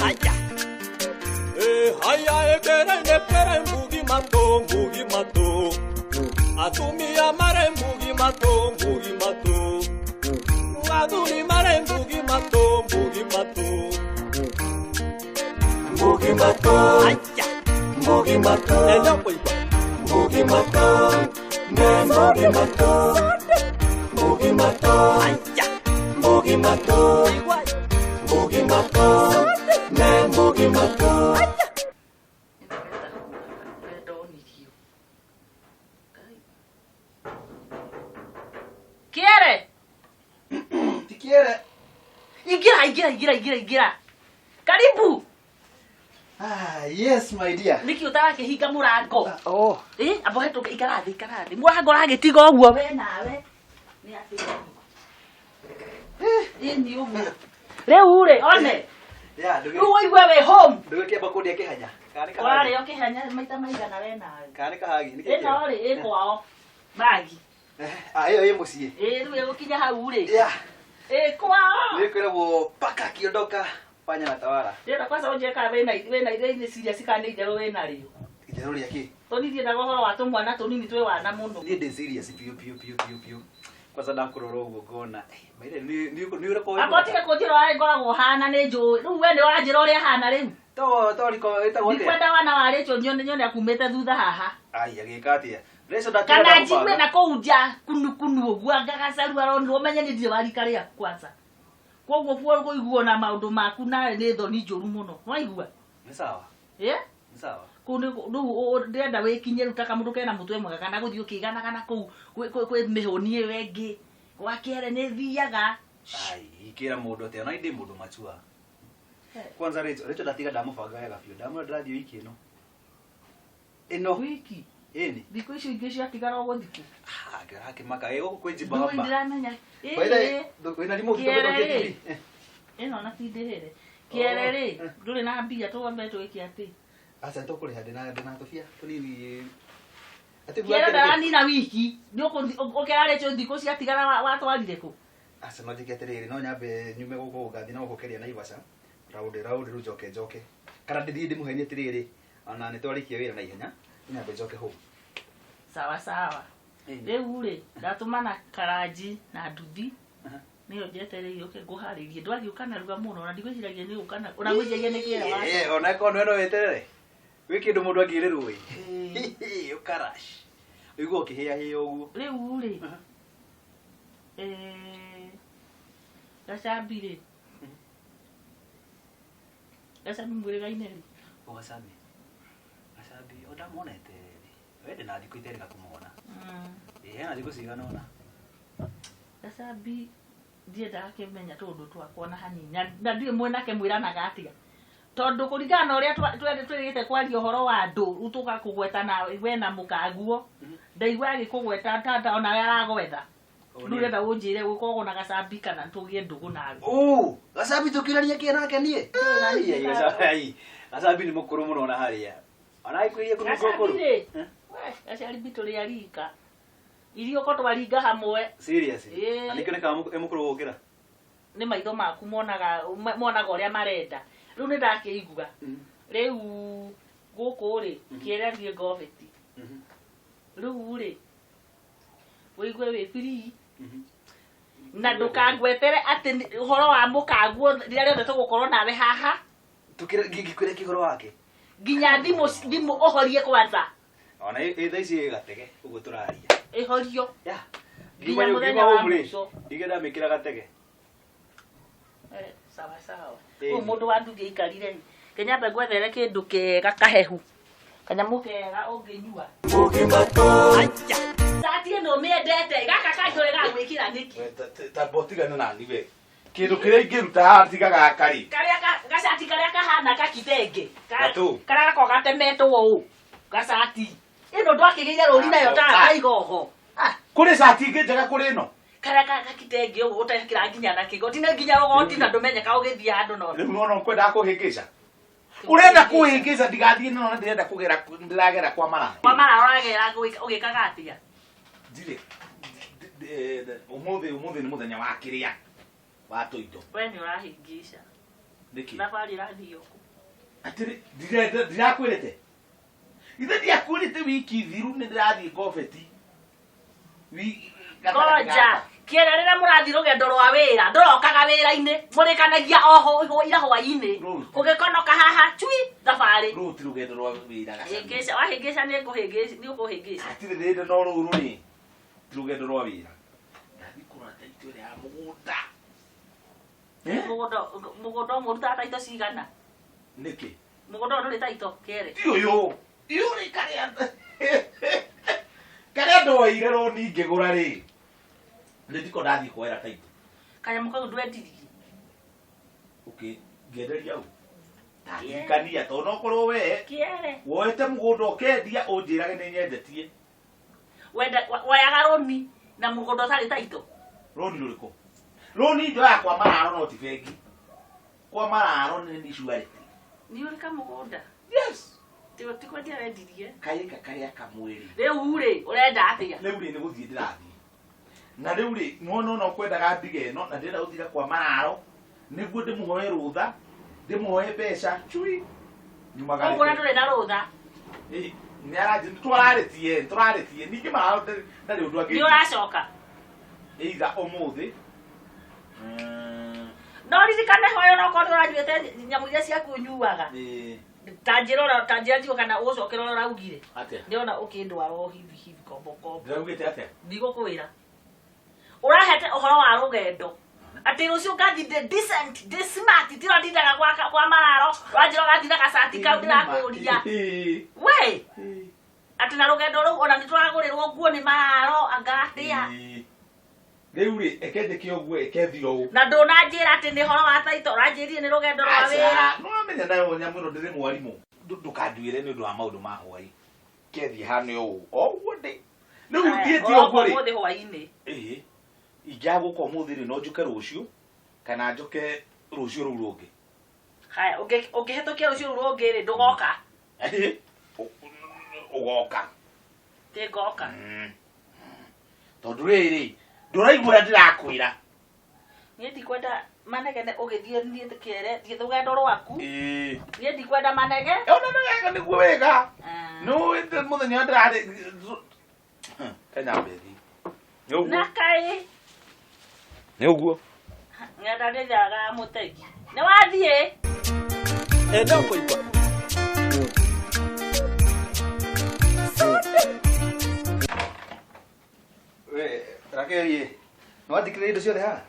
Haya. Haya ekere nekere mbugi mato mbugi mato. Atumia mare mbugi mato mbugi mato. Aduri mare mbugi mato mbugi mato. Mbugi mato. Haya. Mbugi mato. Mbugi mato. Ne mbugi mato. Mbugi mato. Haya. Mbugi mato. Mbugi mato. Ne mbugi mato. Kiere. Ti kiere. Ingira ingira ingira ingira ingira. Karibu. Ah, yes my dear. Niki utarakihinga murango. Oh. Abo hetuke ikara thi ikara thi. Murango ragitiga uguo we nawe. Ni ati. Ni uguo. Riu ri one. Ya, nduge. Riu waigua we home. Nduge kiamba kundia kihanya. Kana ni kahagi. Warĩo kihanya maita maigana we nawe. Kana ni kahagi. Nĩ kĩĩ Ĩno rĩ ĩ kwao. Bagi. Ah, ĩyo ĩ mũciĩ. Ĩ rĩu ĩgũkinya hau rĩ. Yeah. Ĩ kwao. Nĩ kwĩragwo paka akiondoka panya na tawala. Ndĩrenda kwanza ũnjĩre kana wĩna wĩna wĩna serious kana nĩ itherũ wĩna rĩo. Itherũ rĩa kĩ? Tondũ niĩ ndiendaga ũhoro wa tũmwana tũnini twĩ wana mũno. Niĩ ndĩ serious biũ biũ biũ biũ biũ. Kwanza ndakũrora ũguo ngona. Maire nĩ nĩ nĩ ũrĩa Akwa tiga kũnjĩra ũrĩa ngoragwo hana nĩ njũĩ. Rĩu we nĩ ũranjĩra ũrĩa hana rĩu. To to riko ĩtagwo atĩa? Ndikwenda wana wa Rachel nyone nyone akumĩte thutha haha. Ai agĩka atĩa? Rachel ndatigana Kana njigue na kũu nja kunu kunu ũguo anga gacaru aronirwo ũmenye nĩ ndirĩ wa rika rĩaku kwanza. Koguo kuo kũiguo na maũndũ maku nawe nĩ thoni njũru mũno. Waigua? Nĩ sawa. Ĩ? Nĩ sawa. Kũu nĩ rĩu ndĩrenda wĩkinye rĩu ta kamũndũ kena mũtwe mwega kana gũthiĩ ũkĩganaga na kũu kwĩ mĩhũni ĩyo ĩngĩ. Gwa kĩere nĩ thiaga. Ai, kĩra mũndũ atĩa? Ona ndĩ mũndũ machua. Kwanza Rachel, Rachel ndatiga ndamũbanga wega biũ. Ndamwĩra ndĩrathiĩ wiki ĩno. Ĩno. Wiki? Ĩni. Thikũ icio ingĩ ciatigara o gũthikũ. Ah, kĩrakĩmaka. Ĩ gũkũ kwĩ Ndũĩ njibamba. ndiramenya. By the way, wĩna remote Kĩere tũgũthondeke rĩ. TV? Ĩno na ti ndĩhĩre. Kĩere rĩ, ndũrĩ na mbia tũambe twĩke atĩ. Aca nĩtũkũrĩha ndĩna ndĩna tũbia tũnini. Atĩ Kĩere ndaranina wiki. Nĩ ũkera Rachel thikũ ciatigara watwarire kũ? Aca no njĩke atĩrĩrĩ, no nyambe nyume gũkũ ngathiĩ na gũkũ Keria Naivasha. Round round rĩu njoke njoke. Kana ndĩthiĩ ndĩmũhenie atĩrĩrĩ, ona nĩtwarĩkia wĩra na ihenya, nyambe njoke home. Sawa sawa. Rĩu rĩ, ndatũmana karanji na nduthi. Nĩyo njetereire ũke ngũharĩrie. Ndwagĩũka narua mũno na ndigwĩciragia nĩ ũka narua. Ona ngwĩciragia nĩ kĩera wacoka. Ona korwo nĩwe no weterere. Gwĩ kĩndũ mũndũ angĩrĩrwo ĩ. Ũkarash. Ũigua ũkĩhĩahĩa ũguo. Rĩu rĩ, Gacambi rĩ. Gacambi mwĩrĩgaine rĩ. O Gacambi. Gacambi, o ndamuonete rĩ. We ndĩ na thikũ iterĩga kũmuona. Hena thikũ cigana ũna. Gacambi ndiendaga kĩmenya tũũndũ twakwa na hanini. Na ndiũĩ mwenake mwĩranaga atĩa. Tondũ kũringana na ũrĩa twĩrĩgĩte kwaria ũhoro wa andũ, rĩu tũgakũgweta na we na mũkaguo. Ndaigua agĩkũgweta tata onawe aragwetha. Rĩu ũrenda ũnjĩre gũkoragwo na Gacambi kana tũgĩe ndũgũ nawe. Oh, Gacambi tũkĩraria kĩ nake niĩ? Ai, Gacambi nĩ mũkũrũ mũno ona harĩa. Ona agĩkwĩria kũrĩ Gacambi mũkũrũ. rĩ, we, Gacambi tũrĩ a rika. Irio ko twaringa hamwe. Serious? Ĩĩ. Na nĩkĩo nĩkaga e mũkũrũ gũkĩra? Nĩ maitho maku monaga monaga ũrĩa marenda. Rĩu nĩ ndakĩigua. Rĩu gũkũ rĩ, kĩrĩa thiĩ ngobeti. Rĩu rĩ, wĩigue wĩ free. Na ndũkangwetere atĩ ũhoro wa mũkaguo rĩrĩa rĩothe tũgũkorwo nawe haha. Tũkĩra ngĩkwĩra kĩ ũhoro wake? Nginya thimũ thimũ ũhorie kwanza. Ona ĩ thaa ici ĩ gatege ũguo tũraria. Ĩhorio. Ya. Nginya mũthenya wa mũico. Ndige ndamĩkĩra gatege. Sawa sawa. Ũyũ mũndũ wa nduthi aikarire. Kenyambe ngwethere kĩndũ kĩega kahehu. Kanyamũ kega ũngĩnyua. Cati ĩno mĩendete, gaka kanjũre gagwĩkĩra nĩkĩ? Ta botigana nani we. Kĩndũ kĩrĩa ingĩruta haha tiga gaka rĩ. Karĩa gacati karĩa kahana kakitenge. Gatũ. Karĩa gakoragwo gatemetwo ũũ. Gacati. Ĩno ndwakĩgĩire rũri nayo ta kaigogo. Kũrĩ cati ingĩ njega kũrĩ ĩno? Karĩa kakitenge ũguo ũtekĩra nginya na kĩgoti na nginya rũgoti na ndũmenyeka ũgĩthiĩ handũ no. Rĩu nĩwona ũkwendaga kũhĩngĩca. Ũrenda kũhĩngĩca ndigathiĩ no na ndĩrenda kũgera ndĩragera kwa maraya. Kwa maraya ũragera ũgĩkaga atĩa? Ndirĩ. Ũmũthĩ ũmũthĩ nĩ mũthenya wa kĩrĩa. Wa tũindo. We nĩ ũrahĩngĩca. Nĩkĩ? Thabarĩ ĩrathiĩ kũ? Atĩrĩ, ndirakwĩrĩte. Ithe ndiakwĩrĩte wiki thiru nĩ ndĩrathiĩ ngobeti. Gatagatĩ Ngoja, gaka. kĩere rĩrĩa mũrathiĩ rũgendo rwa wĩra, ndũrokaga wĩra-inĩ, mũrĩkanagia o ira hwaĩ-inĩ. Rũu. Ũgĩkonoka haha, cui, thabarĩ. Rũu ti rũgendo rwa wĩra gacani. Hĩngĩca, wahĩngĩca nĩ ngũhĩngĩca, nĩ ũkũhĩngĩca. Hatirĩ thĩna no rũu rũrĩ ti rũgendo rwa wĩra. Ndathiĩ kũrora taitũ ĩrĩa ya mũgũnda. Eh? Mũgũnda mũgũnda ũmwe ũrutaga taito cigana? Nĩkĩ? Mũgũnda ũyũ ndũrĩ taito, kĩere. Ti ũyũ. Ũyũ rĩ karĩa karĩa ndoire roni ngĩgũra rĩ. Nĩ ndiko ndathiĩ kuoera taitũ. Kanyamũ kau ndwendirie. Ũkĩ ngĩenderia ũ? Ndirikania tondũ no korwo we Kĩere. woete mũgũnda ũkendia ũnjĩrage nĩ nyendetie. Wenda woyaga rũni na mũgũnda ũtarĩ taito. Rũni rũrĩkũ? Rũni njoyaga kwa mararo no ti bengi. Kwa mararo nĩ surety. Nĩ ũrĩ kamũgũnda. Yes. Ti kwendia wendirie. Kaĩka karĩa kamwe rĩ. Rĩu rĩ, ũrenda atĩa? Rĩu rĩ nĩ gũthiĩ ndĩrathiĩ. Na rĩu rĩ nĩwona ona ũkwendaga ndige ĩno na ndĩrenda gũthira kwa mararo nĩguo ndĩmũhoe rũtha ndĩmũhoe mbeca cui nyumaga Ũguo na ndũrĩ na rũtha. Nĩ tũrarĩtie ningĩ mararo ndarĩ ũndũ Nĩ angĩ ũracoka. either ũmũthĩ No ririkane hoyo no korwo ũranyuĩte nyamũ iria ciaku ũnyuaga. ĩĩ, Ta njĩra ũrĩa ta njĩra njigo kana ũgũcokera ũrĩa ũraugire. atĩa Ndĩrona ũkĩndwara o hivi hivi kombo kombo. ndĩraugĩte atĩa Ndigũkwĩra. Ũrahete ũhoro wa rũgendo. Atĩ rũciũ ngathi ndĩ decent, ndĩ smart, tira ndindaga kwa mararo, wanjĩra ũgathi na gacati kau ndĩrakũria. Ĩĩ, We, ĩĩ. atĩ na rũgendo rũu ona nĩtũragũrĩrwo nguo nĩ mararo anga atĩa. Ĩĩ. Rĩu rĩ eke njĩke ũguo eke thiĩ ũũ Na ndũnanjĩra atĩ nĩ ũhoro wa taito, ũranjĩrire nĩ rũgendo rwa wĩra. Aca, nĩwamenya nayo nyamũ ĩno ndĩrĩ mwarimũ ndũkanduĩre nĩ ũndũ wa maũndũ ma hwaĩ kethiĩ hane ũũ o ũguo ndĩ rĩu thiĩte ũguo rĩ Ũroka ũmũthĩ hwaĩ-inĩ. ĩĩ ingĩaga gũka ũmũthĩ rĩ no njũke rũciũ kana njoke rũciũ rũu rũngĩ Haya, ũngĩhĩtũkia rũciũ rũu rũngĩ rĩ, ndũgoka. Ĩĩ, ũgoka Ti ngoka. Tondũ rĩrĩ ndũraigua ũrĩa ndĩrakwĩra Niĩ ndikwenda manegene ũgĩthiĩ niĩ kĩere, thiĩ rũgendo rwaku. Ĩĩ. Niĩ ndikwenda manege. Ona nĩ wega nĩguo wega Ah. nĩũĩ mũthenya ndĩrarĩ kenya mbethi nĩ ũguo Na kaĩ nĩ ũguo ng'enda ndĩthiaga mũtegi. Nĩ wathiĩ? Enda kũigua. We, Rakeli, nĩ wathikĩrĩria indo ciothe haha?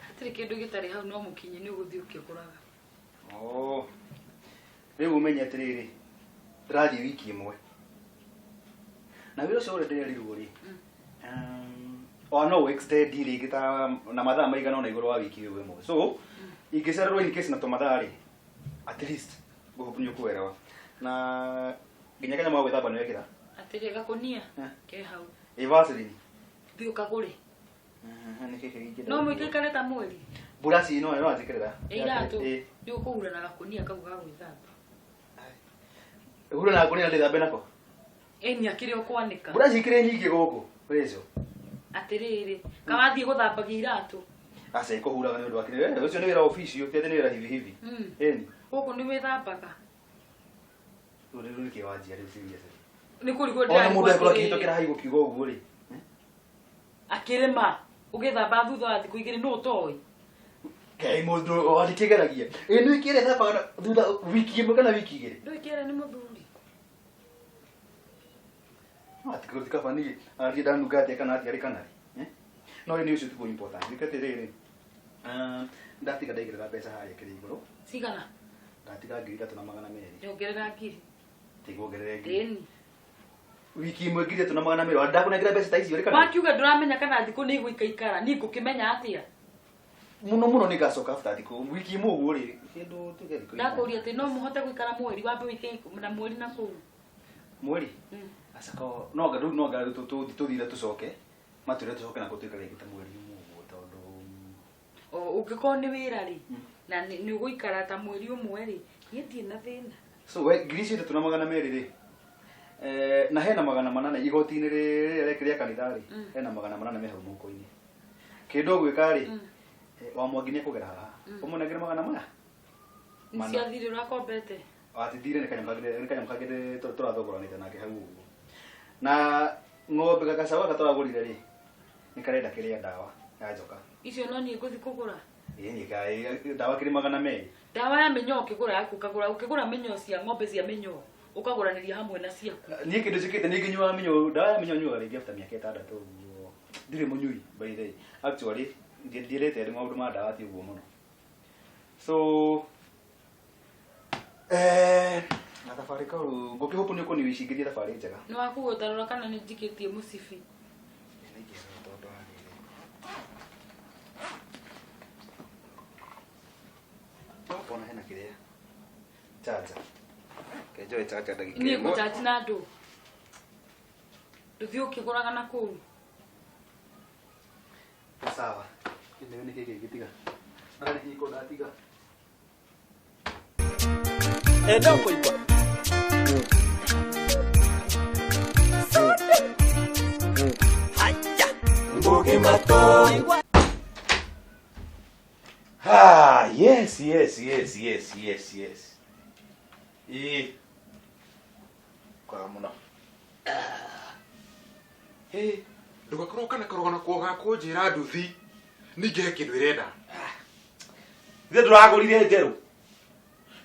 Hatirĩ kĩndũ gĩtarĩ hau no mũkinyi nĩ ũgũthiĩ ũkĩgũraga. Oh. Rĩu ũmenye atĩrĩrĩ, ndĩrathiĩ wiki ĩmwe. Na wĩra ũcio ũrĩa ndĩrerirwo rĩ, o no extend rĩngĩ ta na mathaa maigana ũna igũrũ wa wiki ĩyo ĩmwe. So, ingĩcererwo in case na tũmathaa rĩ, at least ngũhope nĩ ũkũerewa. Na nginya kanyamũ ga gwĩthamba nĩ wekĩra? Atĩrĩ gakũnia Eh. ke hau. Ĩ Vaseline. Thiĩ ũkagũre. Nĩ kĩĩ kĩngĩ? No mũikaikare ta mweri. Buraci no no njĩkĩrĩra. Ĩ iratũ. Ĩ. Nĩ ũkũhura na gakũnia kau ga gwĩthamba. Hura na ngũnia ndĩthambe nako. Ĩ nĩ akĩrĩ ũkwanĩka. Buraci ikĩrĩ nyingĩ gũkũ. Rĩcio. Atĩrĩrĩ, kawathiĩ gũthambagia iratũ. Aca ikũhuraga nĩ ũndũ wa kĩrĩ. Ũcio nĩ wĩra wa obici, ũcio nĩ wĩra hivi hivi. Ĩni. Gũkũ nĩ wĩthambaga. Rĩu rĩu nĩkĩ wanjia rĩu serious. Nĩ kũrigwo Ona mũndũ ndĩrarigwo akorwo atĩrĩrĩ. akĩhĩtũkĩra hau gũkiuga ũguo rĩ. Akĩrĩma ũgĩthamba thutha wa thikũ igĩrĩ nũ ũtoĩ. Ngai mũndũ wandĩkĩgeragia. Ĩ nĩ kĩrĩa thambaga thutha wiki ĩmwe kana wiki igĩrĩ. Ndũĩ kĩere nĩ mũthuri. No atikũrũ tikaba niĩ arathiĩ ndanunga atĩa kana atĩa rĩ kana rĩ. No nĩ ũcio tiguo important. Nĩ atĩrĩrĩ. Ndatiga ndaigĩrĩra mbeca harĩa kĩrĩ igũrũ. Cigana? Ndatiga 3200. Nyongerera ngiri. Tigwongerere ngiri. Ĩni. Wiki ĩmwe 3200. Ndakũnengera mbeca ta icio rĩ kana? Wakiuga ndũramenya kana thikũ nĩ igũikaikara, niĩ ngũkĩmenya atĩa? Mũno mũno nĩ ngacoka after thikũ wiki ĩmwe ũguo rĩ. Kĩndũ tuge thikũ inya. Ndakũria atĩ no mũhote gũikara mweri wambe wĩike na mweri na kũu. Mweri? Aca ko no anga rĩu no anga rĩu tũthire tũcoke. Matwĩre tũcoke na kũ tũikare rĩngĩ ta mweri ũmwe ũguo tondũ O ũngĩkorwo nĩ wĩra rĩ na nĩ ũgũikara ta mweri ũmwe rĩ, niĩ ndirĩ na thĩna. So we 3200 rĩ. Na hena 800 igoti-inĩ rĩrĩa rĩa kanitha rĩ, hena 800 me hau moko-inĩ. Kĩndũ ũgwĩka rĩ, Wa mwangi nĩ ekũgera haha ũmũnengere magana maya. Nĩ Mana. cia thirĩ ũrakombete. Atithire nĩ kanyamũ kangĩ, nĩ kanyamũ kangĩ tũrathogoranĩte nake hau ũguo. Na ng'ombe gagacaũ gaka tũragũrire rĩ, nĩ karenda kĩrĩa ndawa ya njoka. Icio no niĩ ngũthiĩ kũgũra. Ĩĩ nĩ ndawa kĩrĩ 200. Ndawa ya mĩnyoo ũkĩgũra yaku ũkagũra, ũkĩgũra mĩnyoo cia ng'ombe cia mĩnyoo ũkagũranĩria hamwe na ciaku. Niĩ kĩndũ njĩkĩte nĩ ngĩnyuaga mĩnyoo, ndawa ya mĩnyoo nyuaga rĩngĩ after mĩaka 6 ũguo. Ndirĩ mũnyui by the way. Actually ndiendete maũndũ ma ndawa ti ũguo mũno. So na thabarĩ kau ngũkĩhope nĩ ũkũniwicingĩria thabarĩ njega. Nĩ wakuo ũtarora kana nĩ njikĩtie mũcibi. Nĩ ingĩrora tondũ wa rĩrĩ. Ona hena kĩrĩa charger. Kenjoe charger ndagĩka Niĩ ĩmwe. ngũchanji na ndũ. Ndũthiĩ ũkĩgũraga na kũu. Sawa. Nĩ nĩ kĩĩ kĩngĩtiga? Na nĩ hingo ndatiga. Enda kũigua. Haya. Mbugi matũ. Ah, yes, yes, yes, yes, yes, yes. Kwaga mũno. Hey, ndũgakorwo kana karũgano ko ga kũnjĩra nduthi ningĩ he kĩndũ ĩrenda. Githĩ ndũragũrire njerũ?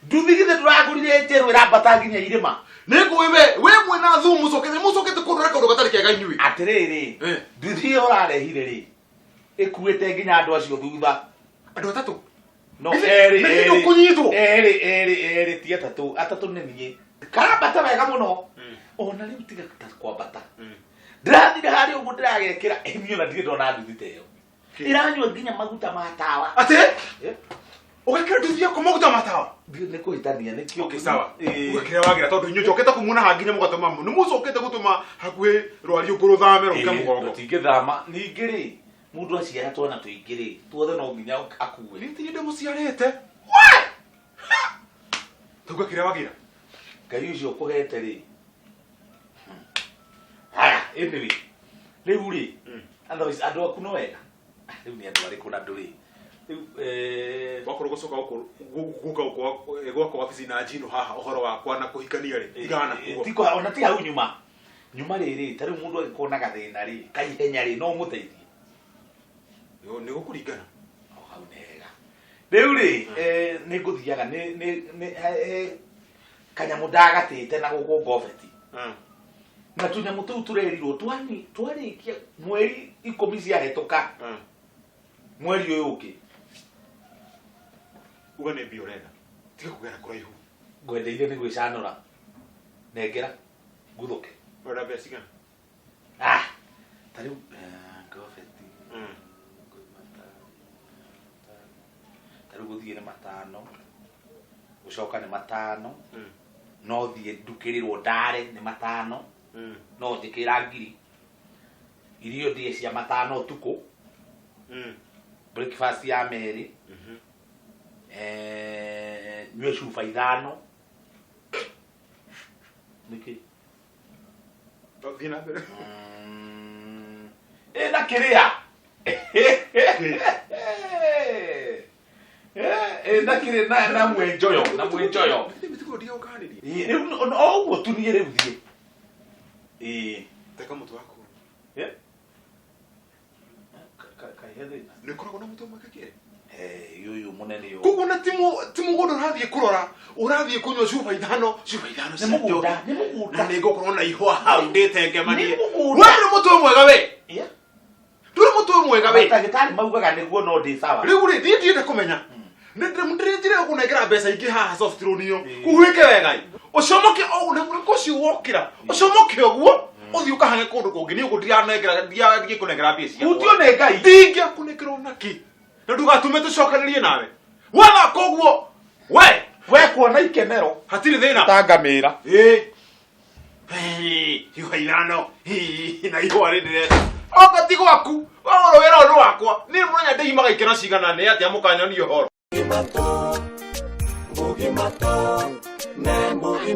Nduthi githĩ ndũragũrire njerũ ĩrambata nginya irĩma? Nĩ ngũĩ we, we mwĩna thumu mũcokete mũcokete kũndwara kaũndũ gatarĩ kega inyuĩ. Atĩrĩrĩ, nduthi ĩyo ũrarehire rĩ, ĩkuĩte nginya andũ acio thutha. Andũ atatũ? No, Githĩ- erĩ, na githĩ erĩ. ndũkũnyitwo? Erĩ, erĩ, erĩ, ti atatũ. Atatũ nĩ niĩ. Karambata wega mũno. Ona rĩu tiga ta kwambata. Ndĩrathire harĩa ũguo ndĩragekĩra, niĩ ona ndirĩ ndona nduthi ta ĩyo. Ĩranyua nginya maguta ma tawa. Atĩ? Ũgekĩra nduthi yaku maguta ma tawa? Ndiũ nĩ kũhĩtania, nĩkĩo. Okay, sawa. Ũgekĩra wagĩra tondũ inyuĩ njokete kũmuona haha nginya mũgatũma nĩ mũcokete gũtũma hakuhĩ rwariũngũ rũthame rũke mũgongo. Tũtingĩthama. Ningĩ rĩ, mũndũ aciara twana tũingĩ rĩ, tuothe no nginya akue. Nĩ ti ndĩmũciarĩte. Tauga kĩrĩa wagĩra. Ngai ũcio ũkũhete rĩ. Haya, anyway. Rĩu rĩ, otherwise andũ aku no wega. Rĩu nĩ andũ arĩkũ na ndũrĩ? Rĩu, wakorwo gũcoka gũka gwakwa wabici na njino haha ũhoro wakwa na kũhikania rĩ, tigana nakuo. Ti kwa, ona ti hau nyuma. Nyuma rĩrĩ, ta rĩu mũndũ angĩkorwo na gathĩna rĩ, kaihenya rĩ, no ũmũteithie. Nĩ gũkũringana. O hau nĩ hega. Rĩu rĩ, nĩ ngũthiaga, nĩ, kanyamũ ndagatĩte na gũkũ ngobeti. Na tũnyamũ tũu tũrerirwo twarĩkia mweri 10 ciahĩtũka. Mweri ũyũ ũngĩ. Uga nĩ mbia ũrenda. Tiga kũgera kũraihu. Ngwendeire nĩ gwĩcanũra. Nengera nguthũke. Ũrenda mbeca cigana? Ta rĩu, ngobeti. Ta rĩu gũthiĩ nĩ 5. Gũcoka nĩ 5. No thiĩ ndukĩrĩrwo ndare nĩ 5. No njĩkĩra ngiri. Irio ndĩe cia 5 ũtukũ. Breakfast ya merĩ. Nyue cuba 5. Nĩkĩ? Thiĩ na mbere. Na kĩrĩa? Na kĩrĩa, na mwenjoyo, na mwenjoyo. Nĩ mĩtugo ndigũkanĩria. Rĩu o ũguo tu niĩ rĩu thiĩ. Teka mũtwe waku. Kaihe thĩna. Nĩ ũkoragwo na mũtwe mwega kĩrĩ? Ũyũ mũnene ũyũ. Koguo na ti mũgũnda ũrathiĩ kũrora, ũrathiĩ kũnyua cuba ithano, cuba ithano Nĩ cia mũgũnda, njohi. nĩ mũgũnda. Na nĩ ngũkorwo na ihũa hau ndĩtengemanie. Nĩ mũgũnda. We ndũrĩ mũtwe mwega we. Ndũrĩ mũtwe mwega we. Mandagĩtarĩ maugaga nĩguo no ndĩ sawa. Rĩu rĩ, niĩ ndienda kũmenya. Nĩ ndĩrĩ kũnengera mbeca ingĩ haha soft loan ĩyo. Kũguo wĩke wega ĩ. Ũcomoke o na mũreko ũcio wokĩra. Ũcomoke ũguo. Ũthiĩ ũkahange kũndũ kũngĩ. Niĩ ũguo ndiranengera, ndigĩkũnengera mbia ciakwa. Hutio nĩ Ngai. Ndingĩakũnengera ona kĩ. Na ndũgatũme tũcokanĩrie nawe. Wathaka ũguo. We. We kuona ikenero. Hatirĩ thĩna. Tangamĩra. Ihũa ithano. Na ihũa rĩ ndĩrenda. Oka ti gwaku. Wagũrwo wĩra ũyũ nĩ wakwa. Niĩ mũthenya ndĩimaga ikeno cigana nĩ atĩa mũkanyonia ũhoro. Mbugi matũ, ne mbugi.